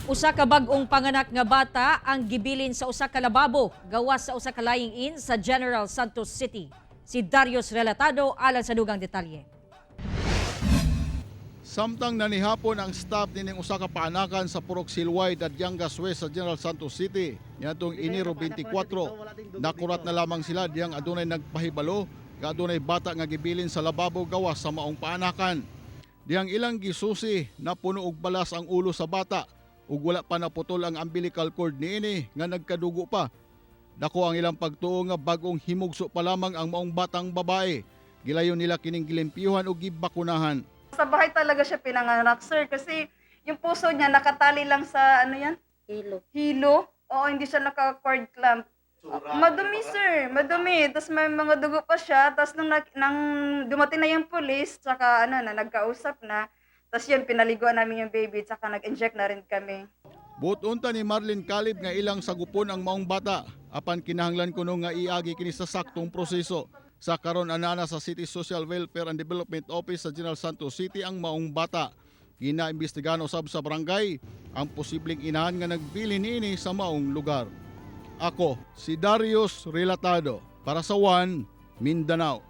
Usa ka bag-ong panganak nga bata ang gibilin sa usa ka lababo gawas sa usa ka lying-in sa General Santos City. Si Darius Relatado alang sa dugang detalye. Samtang nanihapon ang staff nining usa ka paanakan sa Purok Silway, Dadiangas West sa General Santos City niadtong Enero 24. Nakurat na lamang sila diyang adunay nagpahibalo nga adunay bata nga gibilin sa lababo gawas sa maong paanakan. Diyang ilang gisusi, napuno og balas ang ulo sa bata ug wala pa naputol ang umbilical cord niini nga nagkadugo pa. Dako ang ilang pagtuo nga bagong himugso pa lamang ang maong batang babae. Gilayon nila kining gilimpyuhan ug gibakunahan. Sa bahay talaga siya pinanganak, sir. Kasi yung puso niya nakatali lang sa, ano yan? Hilo. Hilo. Oo, hindi siya naka-cord clamp. Madumi, sir. Madumi. Tapos may mga dugo pa siya. Tapos nang dumating na yung police, tsaka ano na, nagkausap na. Tapos yun, pinaliguan namin yung baby, tsaka nag-inject na rin kami. Buot unta ni Marlene Calib nga ilang sagupon ang maong bata apan kinahanglan kuno nga iagi kini sa saktong proseso. Sa karon, anana sa City Social Welfare and Development Office sa General Santos City ang maong bata. Ginaimbestigahan usab sa barangay ang posibleng inahan nga nagbili niini sa maong lugar. Ako si Darius Relatado para sa One Mindanao.